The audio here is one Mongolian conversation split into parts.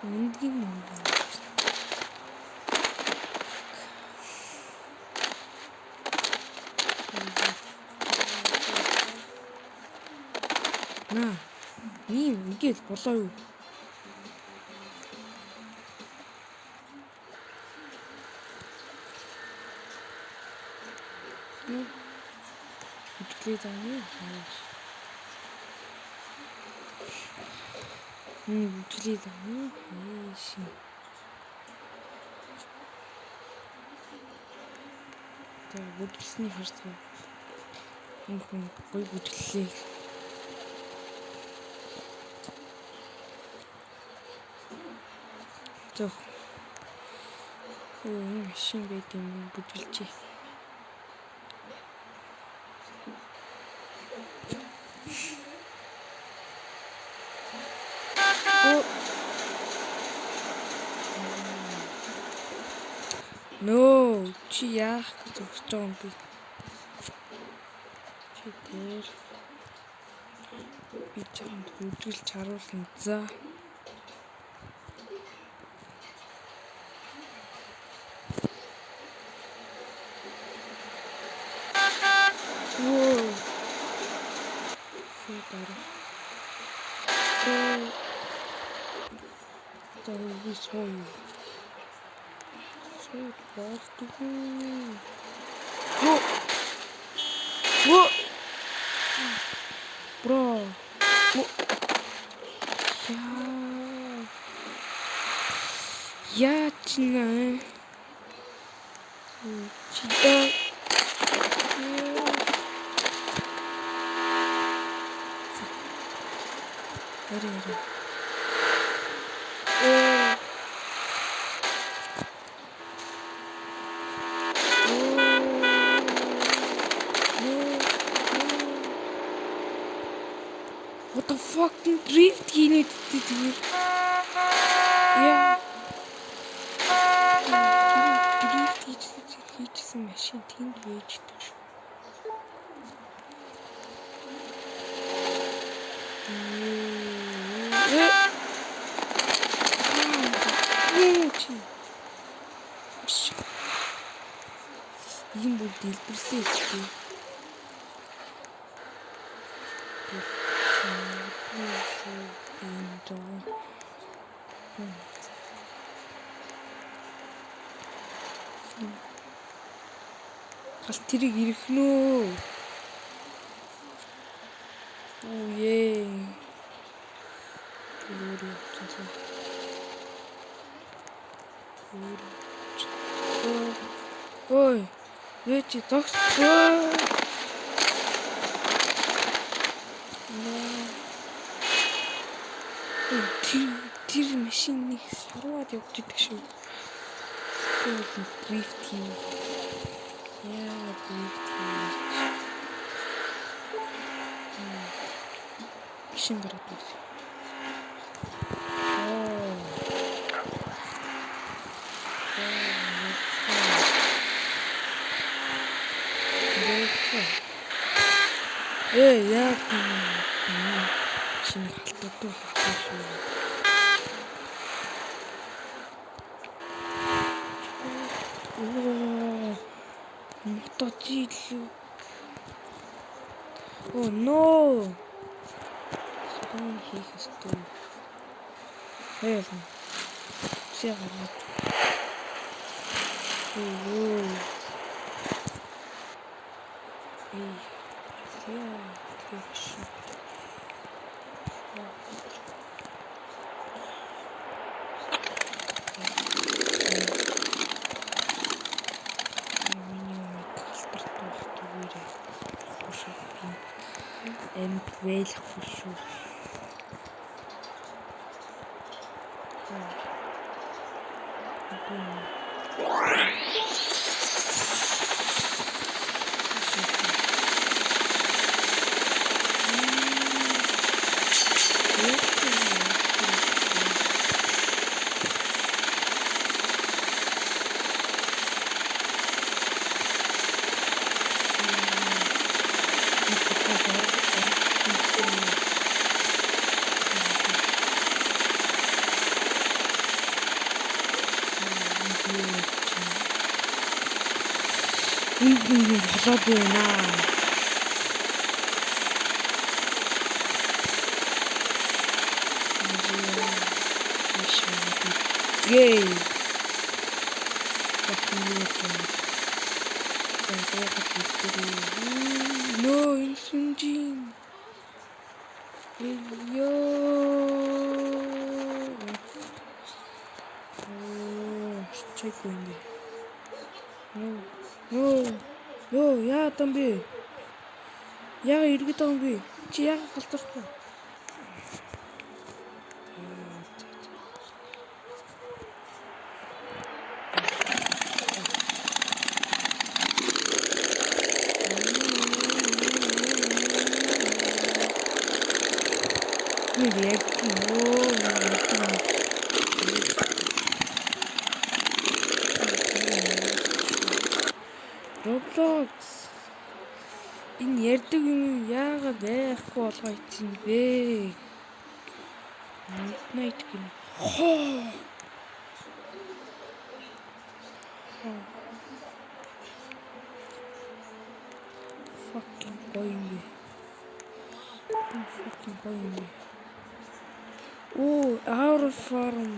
Өндгийн мөнгө. Наа. Ийм ингээд болоо юу? Бүжиглээ заа. Бүжиглээ заа. Ийш. За бүжиглсэний харцгаа. Энэ хүн гоё бүжиглэлээ. За. Оо, машин байд юм бүжиглжээ. No, чи яах гэж зогсож байгаа юм бэ? Чи дээр би чамд бүжиглж харуулна. За. Оо. Дараа. За би сууя. Сууж болдгоо. Оо. Оо. Бро. Яа. Яач нэ. Чи да. Ярэ ярэ. What the fuck drift хийнэ зүгээр. Яа. Drift хийжсэн машин тэнд байж идэг шүү. Ийм бүр дэлбэрлээ шүү. Гал тэрийг ирэх нөө. Үе. Өөр явчихсан. Өөр. Ой, юу чи зогссон. Тэр машиныг сарваад явж идэг шүү. Тэр дрифт хий. Яа, дрифт хийж. Машин гараад ирсэн. Оо. Ээ, яг шинэ халтагддаг шүү. Оо, мотоцикл. Оо, no. Спаун хийх ёстой. Хоёул. Үсээ гаргаад. Оо. Эй. Яа, тэр шүү. Амьд вэлэхгүй шүү. Энд нэг юм болоод байна. Гээ. Нөө энэ сүнжин. Йоо. Чайгүй юм бэ. Нөө. Нөө яа там бэ? Яга эргэд байгаа юм бэ? Чи яга галзуурсан? Нэг яг юу юм. Roblox энэ ярьдаг юм яагаад байхгүй болгоо ицсэн бэ? Midnight гин. Хоо. Fucking гоё юм бэ. Fucking гоё юм бэ. Оо, our farm.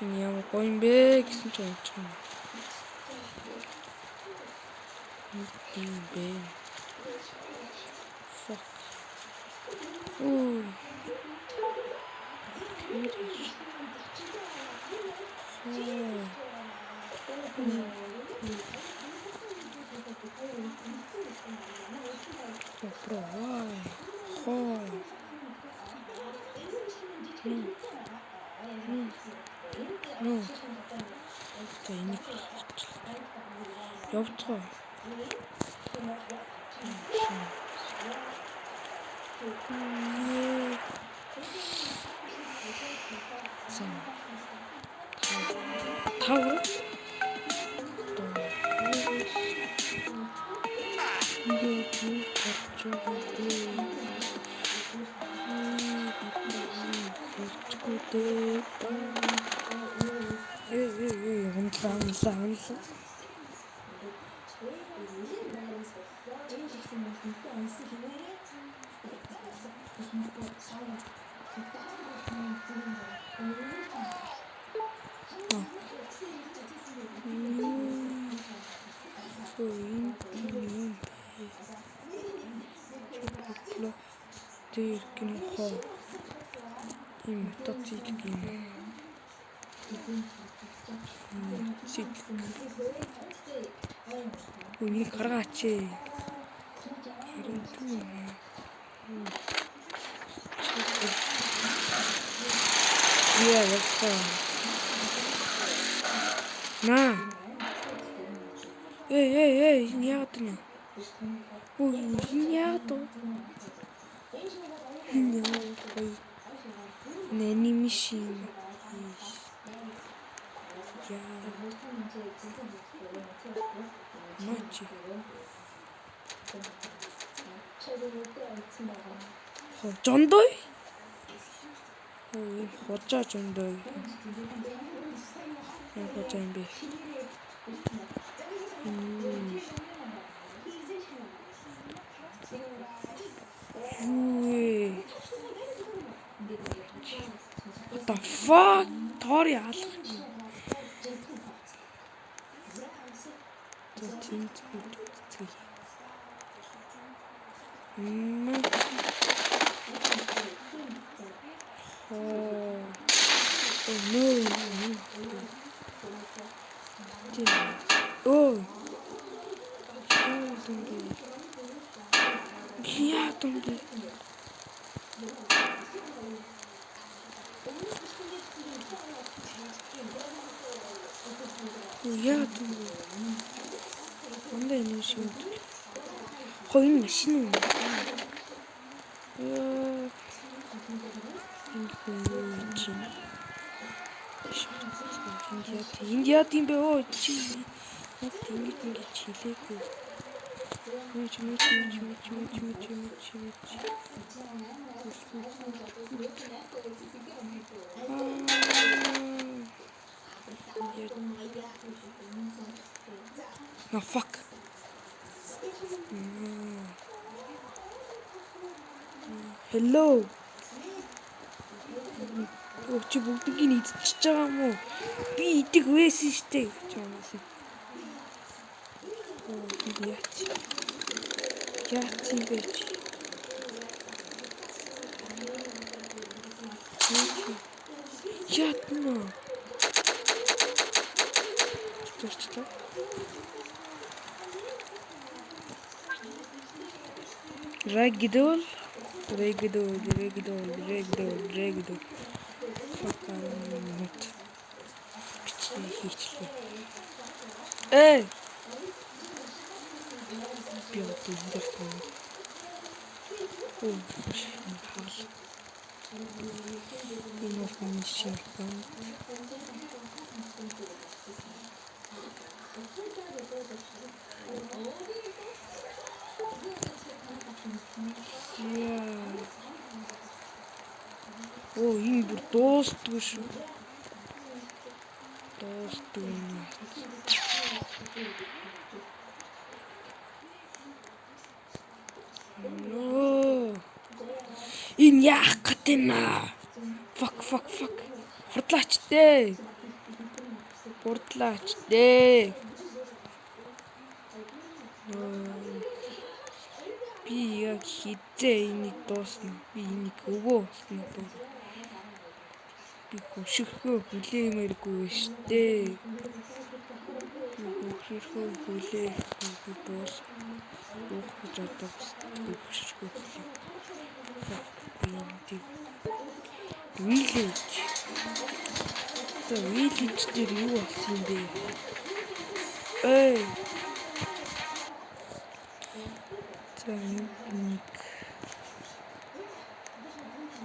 Энэ ямар гоё юм бэ гэсэн чинь унчих юм. Юм бэ? Fuck. Оо. Bro, why? Хоо. Нүү. За энийг явцгаа. За. Тав. Ингээд юу болж байгаа вэ? Болчгүй дээ. Эй, унтлаа. Дээр гинэ хоо. Ийм мотоцикл гинэ. Цикл. Үнийг гаргаач ээ. Харин түн. Яа, явцгаа. Наа. Эй, энэ яагаад вэ? Өө, энэ яагаад вэ? Энэ яагаад вэ? Анимашн. Яа. Мачи. Жондой? Өө, энэ хужаа жондой. Энэ хужаа юм бэ? Юу вэ? What the fuck? Тоор яалах юм. За тийм зүйл үзье. Хоо. Oh no. Оо. Яа юм бэ? Яа юм бэ? Ондоо энэ шиг юм. Хоо энэ машин уу? Яа. Энэ хүн юу хийж байна? Энд яа тийм бэ? Оо чи яг ингэж ингэж хэлээгүй. Мэж мэж мэж мэж мэж мэж мэж мэж. No fuck. Hello. Оо чи бүгдийг нь идчихэж байгаа юм уу? Би идэх байсан штэ гэж байна. Оо би яач. Яач юм бэ чи? Яатна. Зурчлаа. Ragdoll, ragdoll, ragdoll, ragdoll, ragdoll. Fuck not. Бичлэг хийчлээ. Эй! Би одоо энэ дээр сууна. Оо, хаал. Энэ бол миний шинэ аккаунт. Яа. Оо, энэ бүр дуустгүй шүү. Дуустгүй юм. No. Энэ яах гэдэг юм аа? Fuck fuck fuck. Хурдлаач дээ. Хурдлаач дээ. Би яг хизээ энийг дуусна. Би энийг өгөө болсон дөө. Би хөшөрхөө хүлээмээргүй штэ. Би хөшөрхөө хүлээхгүй дуус. Уух гэж одоо хөшөрхөө хүлээ. Би энийг village. За village дээр юу болсон юм бэ? Эй. За нэг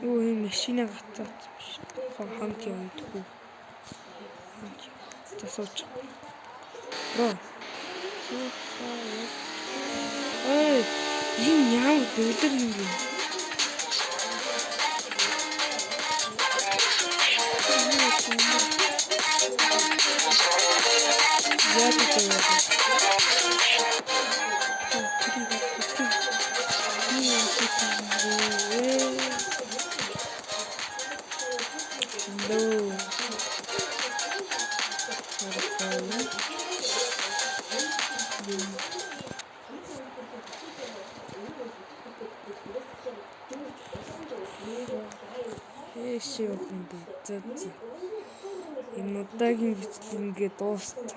юу юм машина гацаацсан биш. Хамт явдаггүй. За сууч. Бро. Сууцаа. Эй, энэ ямар дэвлэр юм бэ? Яа гэдэг вэ? Hello. Хэш явах юм бэ? За за. Энэ удаагийн бичлэг ингээ дуусна.